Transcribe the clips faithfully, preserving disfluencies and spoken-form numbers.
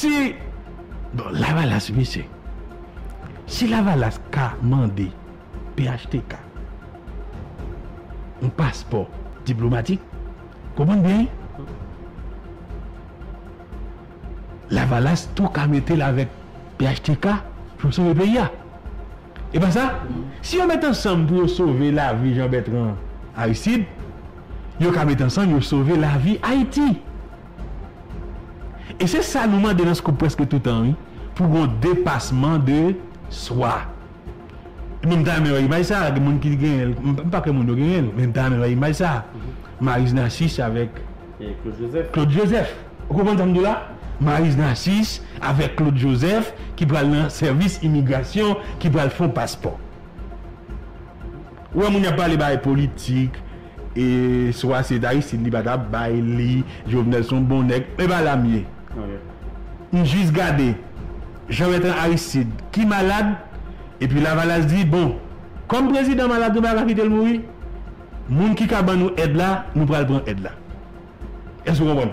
Si, bon, Lavalas, mesye, si Lavalas ka mande P H T K yon paspò diplomatik, konprann byen, wi. Lavalas tou ka mete l avèk P H T K pou sove peyi a. E pa sa? Si yo met ansanm pou yo sove lavi Jean Bertrand Aristide, yo ka met ansanm, yo sove lavi Ayiti. E se sa nou mande nan Scoop prèske toutan, wi, pou gon depasman de swa. Mwen, m ta renmen wè imaj sa, gen moun ki genyen l, m, m pa kwè moun yo genyen l, men m ta renmen wè imaj sa. Maryse Narcisse avèk Claude Joseph. Ou konprann sa m di w la? Maryse Narcisse avèk Claude Joseph ki pral nan sèvis imigrasyon, ki pral fè yon paspò. Ou wè moun y ap pale bagay politik, e swa se Aristide li pa t ap bay li, Jovenel se yon bon nèg, men pa la m ye. M jis gade Jean Bertrand Aristide ki malad, epi Lavalas di, bon, kòm prezidan malad, nou pa ka kite l mouri, moun ki ka ban nou èd la, nou pral pran èd la. Èske w konprann?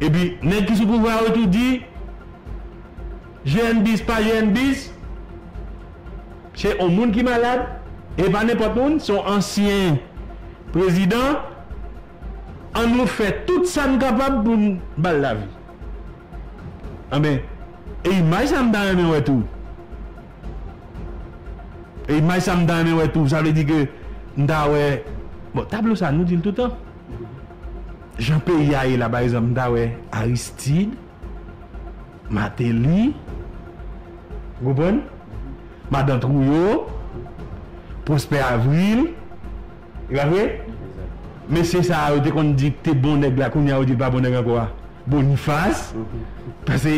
Epi, nèg ki sou pouvwa yo tou di, G N bis, pa G N bis, se yon moun ki malad, e pa nenpòt moun, se yon ansyen prezidan, ann nou fè tout sa n kapab pou n ba l lavi. Anben, e imaj sa m ta renmen wè tou. E imaj sa m ta renmen wè tou, sa vle di ke m ta wè, bon, tablo sa nou di l toutan. Jan peyi a ye la, pa egzanp, m ta wè Aristide, Martelly, ou konprann? Madan Trouillot, Prosper Avril, e pa vre? Mesye sa a, yo te konn di te bon nèg la, kounye a yo di l pa bon nèg ankò a. Boniface, paske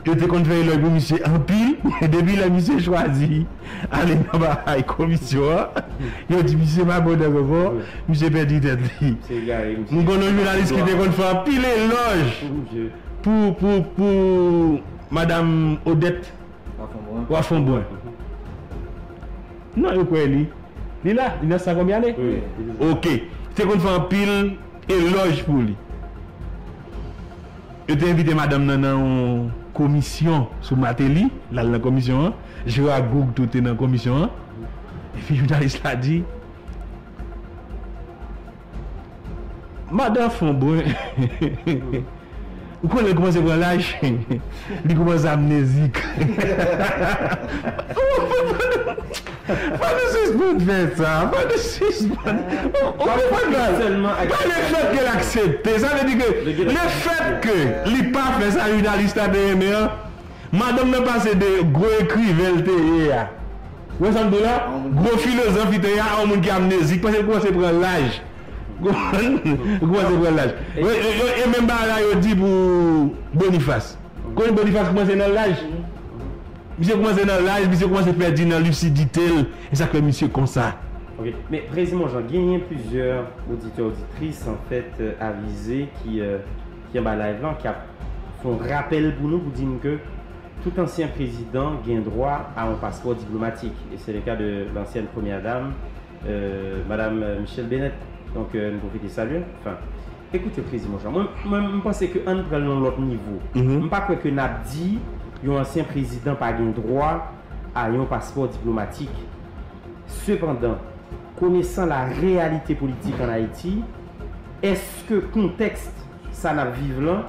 yo te konn fè elòj pou misye anpil, men depi lè misye chwazi ale nan bagay komisyon an, yo di misye pa bon nèg ankò, misye pèdi tèt li. M konn yon jounalis ki te konn fè anpil elòj pou, pou, pou madanm Odette Wafon Brun. Non, yo kwè li. Li la, li nan san konbyen ane? Wi. Ok. Te konn fè anpil elòj pou li. Yo te envite madanm nan nan yon komisyon sou Martelly, l al nan komisyon an. Gérard Gourgue tou te nan komisyon an. Epi jounalis la di, Madan Fonbren, ou konnen l kòmanse pran laj, li kòmanse amnezik. Fò nou sispann fè sa, fò nou sispann. Ou konprann? Sèlman ak pa lefètke l aksepte, sa vle di ke lefètke li pa fè sa jounalis la te renmen an, madanm nan pase de gwo ekriven l te ye a, ou wè sa m di w la? Gwo filozof li te ye a, a yon moun ki amnezik, paske l kòmanse pran laj. Ou kòmanse pran laj. E, e, e, e menm bagay la yo di pou Boniface. Konnen Boniface kòmanse nan laj. Misye kòmanse nan laj, misye kòmanse pèdi nan lisidite l. E sa k fè misye konsa. Ok. Men, Prezidan Jean, genyen plizyè oditè, oditris, anfèt, euh, avize ki, euh, ki anba live lan, ki ap fè yon rapèl pou nou, pou di n ke tout ansyen prezidan gen dwa a yon paspò diplomatik. E se le ka de lansyèn premyè dam, euh, madam, euh, Michèle Bennett. Donk, euh, nou pwofite salye l. Anfen, ekoute, Prezidan Jean, mwen, mwen, m panse ke ann pran l nan lòt nivo. M pa kwè ke n ap di yon ansyen prezidan pa gen dwa a yon paspò diplomatik. Sepandan, konesan la reyalite politik ann Ayiti, èske kontèks sa n ap viv lan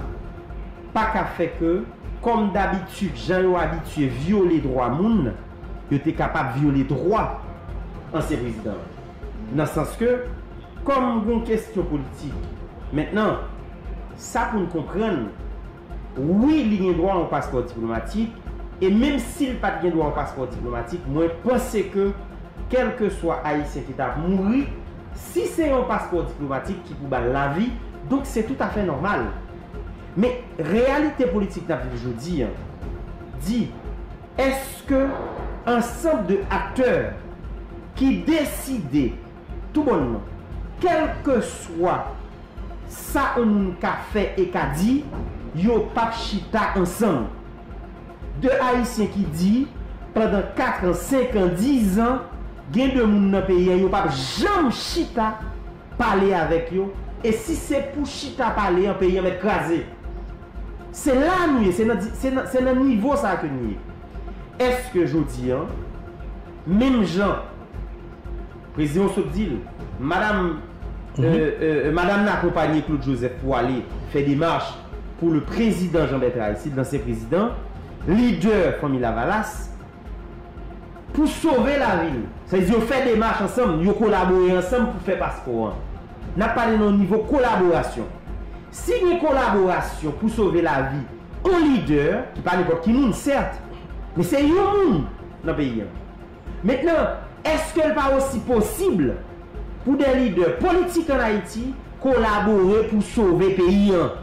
pa ka fè ke, kòm dabitid, jan yo abitye vyole dwa moun, yo te kapab vyole dwa ansyen prezidan an? Nan sans ke, kòm gon kesyon politik, mentnan, sa pou n konprann, wi, li gen dwa a yon paspò diplomatik, e menm si l pa t gen dwa a yon paspò diplomatik, mwen panse ke kèlkeswa Ayisyen ki t ap mouri, si se yon paspò diplomatik ki pou ba l lavi, donk se toutafè nòmal. Men, reyalite politik n ap viv jodi a di, èske ansanm de aktè ki deside toubònman, kèlkeswa sa yon moun ka fè e ka di, yo p ap chita ansanm. De Ayisyen ki di, pandan kat an, senk an, diz an, gen de moun nan peyi an, yo p ap janm chita pale avèk yo, e si se pou chita pale an, peyi an mèt kraze. Se la nou ye, se nan, se nan, se nan nivo sa ke nou ye. Èske jodi an, menm jan prezidan sot di l, madanm, euh, euh, madanm nan akonpaye Claude Joseph pou ale fè demach pou le président Jean Bertrand Aristide, lansyen prezidan, lidè Fanmi Lavalas, pou sove lavi l. Sa vle di yo fè demach ansanm, yo kolabore ansanm pou fè paspò an. N ap pale nan yon nivo kolaborasyon. Si gen kolaborasyon pou sove lavi yon lidè, ki pa nenpòt ki moun, sèt, men se yon moun nan peyi an. Mentnan, èske l pa osi posib pou de lidè politik ann Ayiti kolabore pou sove peyi an?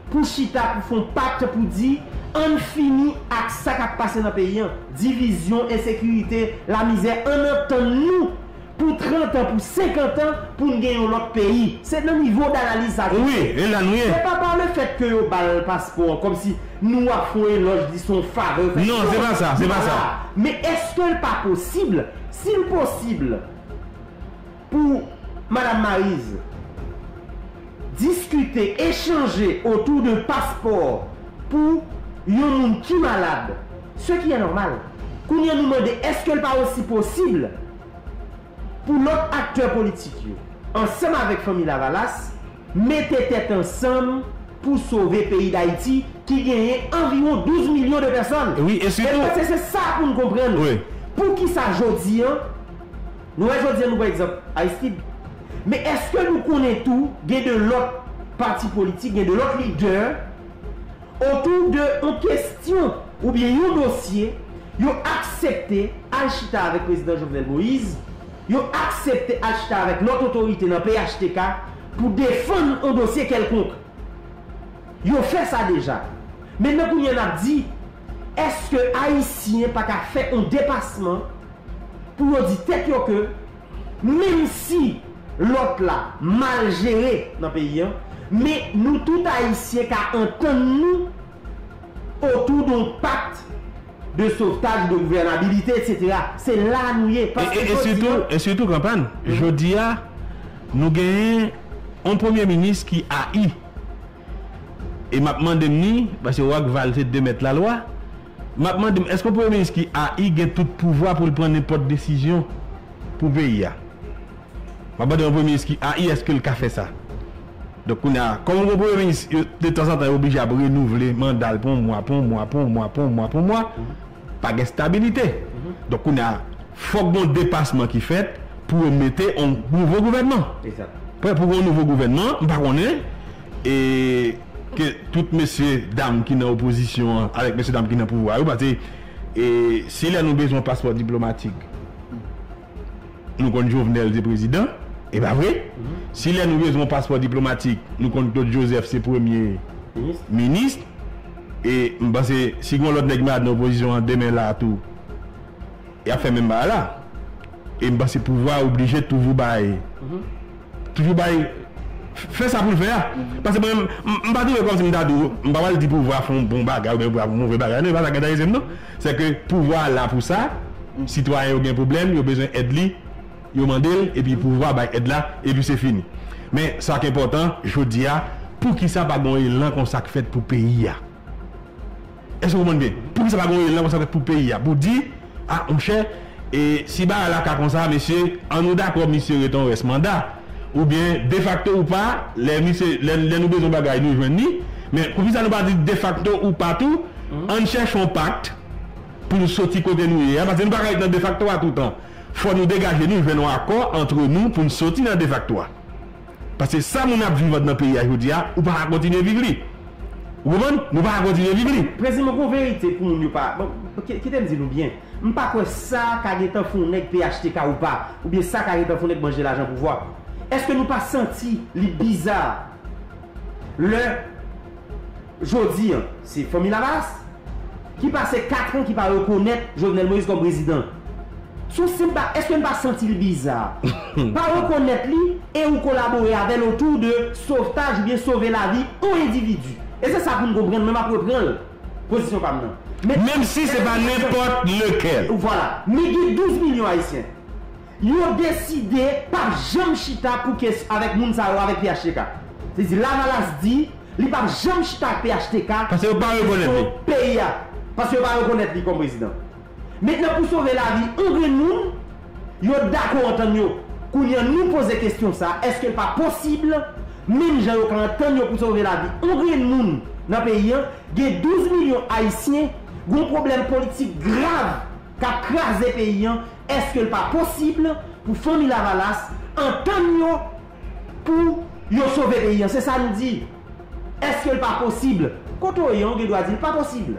Pou chita, pou fè yon pak, pou di, ann fini ak sa k ap pase nan peyi an, divizyon, ensekirite, lamizè, ann antann nou pou trant an, pou senkant an, pou n gen yon lòt peyi. Se nan nivo danaliz sa ke... Wi, e la nou ye. Se pa pa le fèt ke yo ba l paspò an, kòmsi nou ap fè yon elòj, di se yon favè. Non, se pa sa, se pa sa. Men èske l pa posib, si l posib, pou Madanm Maryse diskite, echanje otou de paspò pou yon moun ki malad, ce qui est normal. Kounye a nou mande, èske l pa osi posib pou lòt aktè politik yo, ansanm avèk Fanmi Lavalas, mete tèt ansanm pou sove peyi Dayiti ki genyen anviwon douz milyon de pèsòn. Wi, e sitou... E se sa pou n konprann. Wi. Poukisa jodi an, nou wè jodi an, nou pran egzanp Aristide. Men èske nou konnen tou, gen de lòt pati politik, gen de lòt lidè, otou de yon kesyon oubyen yon dosye, yo aksepte al chita avèk prezidan Jovenel Moïse, yo aksepte al chita avèk lòt otorite nan P H T K pou defann yon dosye kèlkonk. Yo fè sa deja. Mentnan kounye a n ap di, èske Ayisyen pa ka fè yon depasman pou yo di tèt yo ke, menm si lòt la mal jere nan peyi an, men nou tout Ayisyen ka antann nou otou de yon pak de sovtaj, de gouvènabilite, etsetera. Se la nou ye. E, Paske e, e jodi sitou, an, e sitou, Kanpàn, jodi a, nou genyen yon premye minis ki ayi. E m ap mande m ni, paske Rockval se de mèt lalwa, m ap mande m, èske yon premye minis ki ayi gen tout pouvwa pou l pran nenpòt desizyon pou peyi a? M ap mande yon premye minis ki ayi, èske l ka fè sa? Donk, kounye a, kòm yon premye minis, yo, de tanzantan, yo oblije ap renouvle manda l pou yon mwa, pou yon mwa, pou yon mwa, pou yon mwa, pou yon mwa, pa gen stabilite. Donk, kounye a, fòk gen yon depasman ki fèt pou yo mete yon nouvo gouvènman. Egzak. Pou gen yon nouvo gouvènman, m pa konnen, e ke tout mesye dam ki nan opozisyon an avèk mesye dam ki nan pouvwa yo, paske, e, si lè nou bezwen paspò diplomatik, nou konn Jovenel te prezidan, e pa vre? Si lè nou bezwen yon paspò diplomatik, nou konn Claude Joseph se premye minis, e m panse si gen yon lòt nèg malad nan opozisyon an demen la a tou, y ap fè menm bagay la. E m panse pouvwa oblije toujou bay, toujou bay, fè sa pou l fè a. Paske mwen, m, m pa twouve kòmsi m ta di w, m pa pral di pouvwa fè yon bon bagay oubyen pouvwa fè yon move bagay. Non, e pa sa k enterese m, non. Se ke pouvwa a la pou sa, sitwayen yo gen pwoblèm, yo bezwen èd li, yo mande l, epi pouvwa bay èd la, epi se fini. Men, sa k enpòtan, jodi a, poukisa pa gen yon elan konsa k fèt pou peyi a? Èske w konprann byen? Poukisa pa gen yon elan konsa pou peyi a? Pou di, a, monchè, e, si bagay la ka konsa, mesye, an nou dakò misye rete yon rès manda. Oubyen, defakto ou pa, lè misye, lè, lè nou bezwen bagay, nou jwenn li. Men, poukisa nou pa di defakto ou pa tou, ann chèche yon pak pou nou soti kote nou ye a? Paske nou pa ka ret nan defakto a toutan. Fò nou degaje nou, jwenn yon akò antre nou pou n soti nan defakto a. Paske sa moun ap viv anndan peyi a jodi a, ou pa ka kontinye viv li. Ou konprann? Nou pa ka kontinye viv li. Prezidan, gon verite pou moun yo pa, bon, ki-, kite m di nou byen. M pa kwè sa ka gentan fè yon nèg P H T K ou pa, oubyen sa ka gentan fè yon nèg manje lajan pouvwa. Èske nou pa santi li biza lè jodi a, se Fanmi Lavalas ki pase kat an ki pa rekonèt Jovenel Moïse kòm prezidan. Sou senp ba-, èske n pa santi l biza? Pa rekonèt li e ou kolabore avè l otou de sovtaj oubyen sove lavi yon endividi. E se sa pou n konprann, men m ap repran l, pozisyon pa m nan. Men, menm si se pa nenpòt lekèl. Vwala. Men gen douz milyon Ayisyen. Yo deside p ap janm chita pou kes-, avèk moun sa yo, avèk P H T K. Se di Lavalas di, Li p ap janm chita ak P H T K. Paske yo pa rekonèt li. Peyi a. Paske yo pa rekonèt li kòm prezidan. Mentnan, pou sove lavi yon grenn moun, yo dakò antann yo. Kounye a, nou poze kesyon sa, èske l pa posib, menm jan yo ka antann yo pou sove lavi yon grenn moun nan peyi a, gen douz milyon Ayisyen, gen yon pwoblèm politik grav k ap kraze peyi a, èske l pa posib pou Fanmi Lavalas antann yo pou yo sove peyi a? Se sa nou di. Èske l pa posib? Kote w ye, ou gen dwa di l pa posib.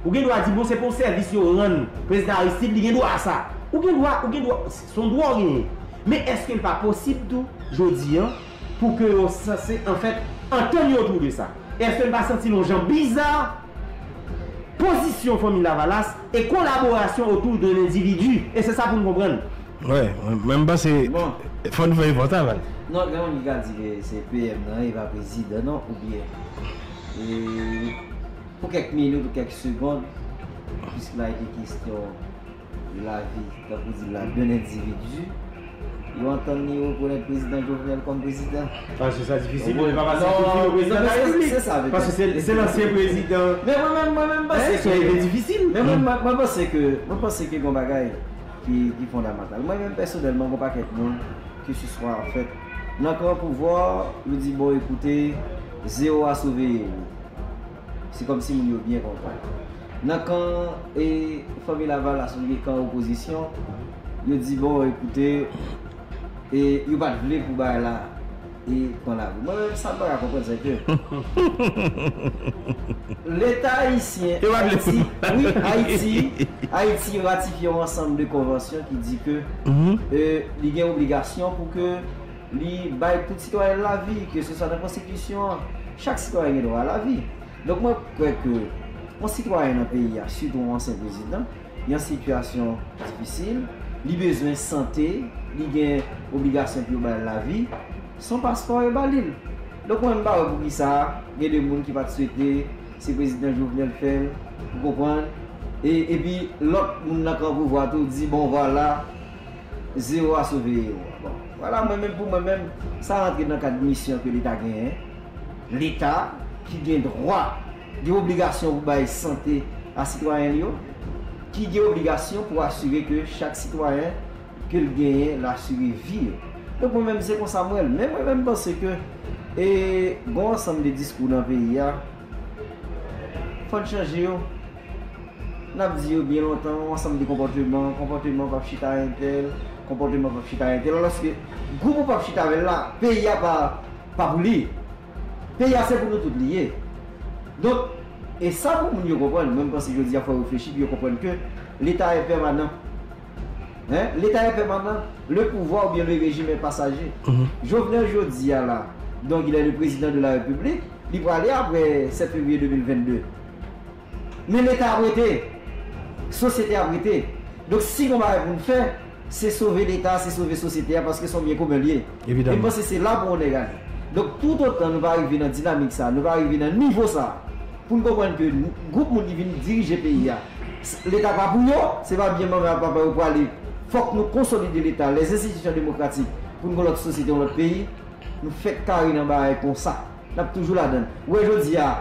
Ou gen dwa di, bon, se pou yon sèvis yo rann prezidan Aristide, li gen dwa a sa. Ou gen dwa, ou gen dwa, se yon dwa w genyen. Men èske l pa posib tou, jodi a, pou ke yo sanse, anfèt, antann yo otou de sa? E èske n pa santi l yon jan biza, pozisyon Fanmi Lavalas e kolaborasyon otou de lendividi? E se sa pou n konprann. Wi, men m panse, bon, fò n fè efò sa, Val. Non, gen moun ki ka di ke se P M nan, e pa prezidan, non, oubyen, e, pou kèk minit ou kèk segond, puisqu'il a été question de la vie, tankou di la, d'un individu, yo antann li rekonèt prezidan Jovenel kòm prezidan. Paske sa difisil, men pa paske se prezidan de la Repiblik. Paske se, se lansyen prezidan. Men mwen menm, mwen menm, panse ke se difisil. Men mwen, mwen, mwen panse ke, mwen panse ke gon bagay ki, ki fondamantal. Mwen menm, pèsonèlman, gon pakèt moun, keseswa, anfèt, nan kan pouvwa, yo di, bon, ekoute, zewo a sove ewo. Se kòmsi moun yo byen konprann. Nan kan, e, Fanmi Lavalas oubyen kan opozisyon, yo di, bon, ekoute, e, yo pa t vle pou bagay la, e, pran lari. Mwen menm, sa m pa ka konprann, se ke Leta ayisyen, Ayiti, wi, Ayiti, Ayiti ratifye yon ansanm de konvansyon ki di ke, e, li gen obligasyon pou ke li bay tout sitwayen lavi, ke se swa nan konstitisyon an, chak sitwayen gen dwa a lavi. Donk, mwen kwè ke yon sitwayen nan peyi a, sitou yon ansyen prezidan, li an sitiyasyon difisil, li bezwen sante, li gen obligasyon pou yo ba l lavi, se yon paspò yo ba li l. Donk, mwen, m pa wè poukisa gen de moun ki pa t swete se prezidan Jovenel fè l, ou konprann? E, epi, lòt moun nan kan pouvwa tou di, bon, vwala, zewo a sove ewo a. Bon, vwala, mwen menm, pou mwen menm, sa rantre nan kad misyon ke Leta genyen. Leta ki gen dwa, gen obligasyon pou bay sante a sitwayen li yo, ki gen obligasyon pou asire ke chak sitwayen ke l genyen, l asire vi yo. Donk, mwen menm, se konsa mwen wè l. Men mwen menm, m panse ke, e, gon ansanm de diskou nan peyi a, fò n chanje yo. N ap di yo byen lontan, yon ansanm de konpòteman, konpòteman p ap chita a entèl, konpòteman p ap chita a entèl, alòske gwoup ou p ap chita avè l la, peyi a pa, pa pou li. Peyi a se pou nou tout li ye. Donk, e sa pou moun yo konprann, mwen m panse jodi a fò yo reflechi pou yo konprann ke Leta est permanent. Hein? L'État est permanent, le pouvoir ou bien le régime est passager. Jovenel jodi a la, donk il est le président de la République, li prale apre sèt fevriye de mil vennde. Men Leta ap rete, sosyete ap rete. Donk, si gon bagay pou n fè, se sove Leta, se sove sosyete a, paske se yon byen komen l ye. E m panse se la pou onè gade. Donk, toutotan nou pa rive nan dinamik sa, nou pa rive nan nivo sa, pou n konprann ke n-, gwoup moun ki vin dirije peyi a, s-, Leta pa pou yo, se pa byen manman ak papa yo prale. Fòk nou konsolide Leta, les institutions démocratiques, pou n gon lòt sosyete, yon lòt peyi. Nou fèk kare nan bagay konsa. N ap toujou ladan l. Ou wè jodi a,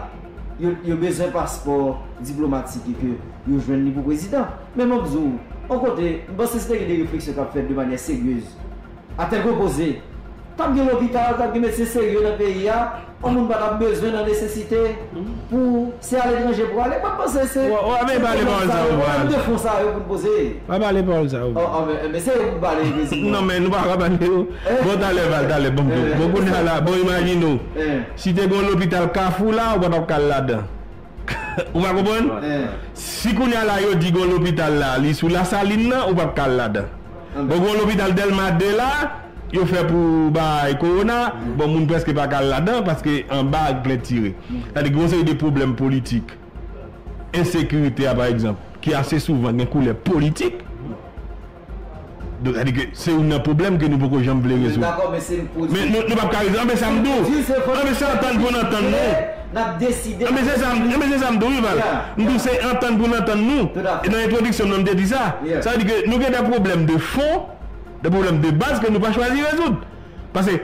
yo, yo bezwen paspò diplomatik e ke yo jwenn li pou prezidan. Men mwen ap di w, yon kote, m panse si te gen de refleksyon k ap fèt de manyè seryez, a tèt repoze, t ap gen lopital, t ap gen medsen serye nan peyi a, yon moun pa t ap bezwen nan nesesite pou se aletranje pou ale. Mwen panse se pwoblèm sa yo, pwoblèm de fon sa yo pou n poze. Pa pale pawòl sa yo. Oh, oh, men, men se yo pou pale, prezidan. Non, men nou pa ka pale yo. Bon, talè, Val, talè, bon, bon, bon, kounye a la, bon, imajine w. Si te gen yon lopital Kafou la, ou pa t ap ka al ladan. Ou pa konprann? Si kounye a la, yo di gen yon lopital la, li sou Lasalin nan, ou p ap ka al ladan. Bon, gen yon lopital Dèlma de la, yo fè pou bay kowona, bon, moun prèske pa ka al ladan, paske anba plent tire. Sa vle di gen yon seri de pwoblèm politik. Ensekirite a, pa egzanp, ki ase souvan gen koulè politik. Donk, sa vle di ke se youn nan pwoblèm ke nou poko janm vle rezoud. Men nou, nou p ap ka rezoud. Anben sa m di w. Anben se antann pou n antann nou. Anben se sa m, anben se sa m di w, wi, Val. M di w se antann pou n antann nou. E nan entwodiksyon m nan, m te di sa. Sa vle di ke nou gen de pwoblèm de fon, de pwoblèm de baz ke nou pa chwazi rezoud. Paske,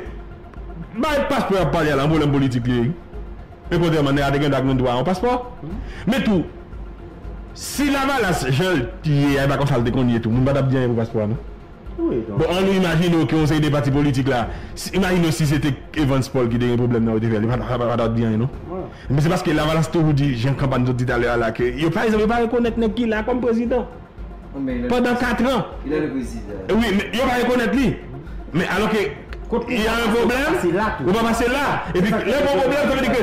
bay paspò y ap pale a la, yon pwoblèm politik li ye. Men kontrèman, nèg la te gen dwa jwenn dwa a yon paspò. Men tou, si Lavalas, jan l ye a, e pa konsa l te konn ye tou, moun pa t ap di anyen pou paspò a, non. Bon, an nou imajine w ke yon seri de pati politik la, si, imajine w si se te Evans Paul ki te gen pwoblèm nan, yo te fè l, li pa, pa, pa, pa t ap di anyen, non. Men se paske Lavalas toujou di, jan kanpay sot di talè a la, ke yo, pa egzanp, yo pa rekonèt nèg ki la kòm prezidan pandan kat an. Wi, men yo pa rekonèt li. Men alò ke y a un problème, ou pa pase la. Epi lè gon pwoblèm, sa vle di ke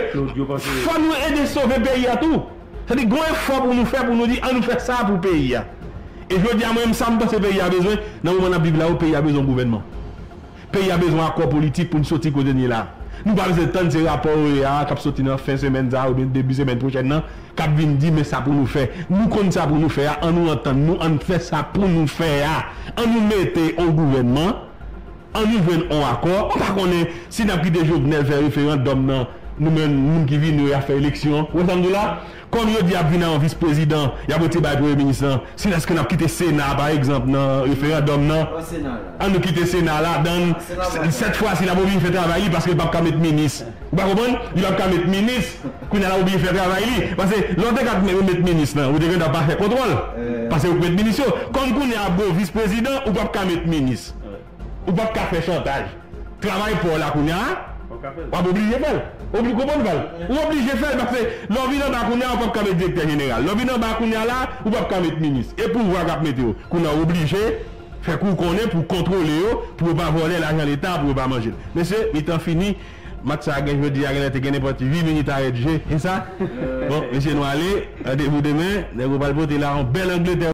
fò nou ede sove peyi a tou. Sa vle di gon efò pou nou fè, pou nou di, an nou fè sa pou peyi a. E jodi a, mwen menm, sa m panse peyi a bezwen, nan moman n ap viv la yo, peyi a bezwen yon gouvènman. Peyi a bezwen akò politik pou n soti kote n ye la. Nou pa bezwen tann se rapò O E A k ap soti nan fen semèn sa a oubyen debi semèn pwochèn nan k ap vin di men sa pou nou fè. Nou konn sa pou nou fè a, an nou antann nou, an n fè sa pou nou fè a. An nou mete yon gouvènman, an nou jwenn yon akò. Mwen pa konnen si n ap kite Jovenel fè referandòm nan, nou menm moun ki vini yo, y ap fè eleksyon. Ou wè sa m di w la? Kòm yo di y ap vin a yon vis prezidan, y ap retire bagay premye minis lan, si lèske n ap kite Sena, pa egzanp, nan referandòm nan, an nou kite Sena la, dan sèt fwa si l ap oblije fè travay li paske l p ap ka met minis. Ou pa konprann? Li p ap ka met minis. Kounye a l ap oblije fè travay li. Paske lè w te ka met minis lan, ou te gen dwa pa fè kontwòl. Paske ou k met minis yo. Kòm kounye a ap gen yon vis prezidan, ou p ap ka met minis. Ou p ap ka fè chantaj. Travay pa w la kounye a, w ap oblije fè l. Ou konprann pa l? Ou oblije fè l paske lè w vin anba kounye a, ou p ap ka met direktè jeneral. Lè w vin anba kounye a la, ou p ap ka met minis. E pouvwa k ap mete yo. Kounye a, w oblije fè kou konnen pou kontwole yo, pou yo pa vòlè lajan leta, pou yo pa manje l. Mesye, mitan fini. Match sa a gen jodi a, genlè te gen nenpòt uit minit arèt je. E sa? Bon, mesye, nou ale. Randevou demen. Nèg yo pral pote la yon bèl Angletè.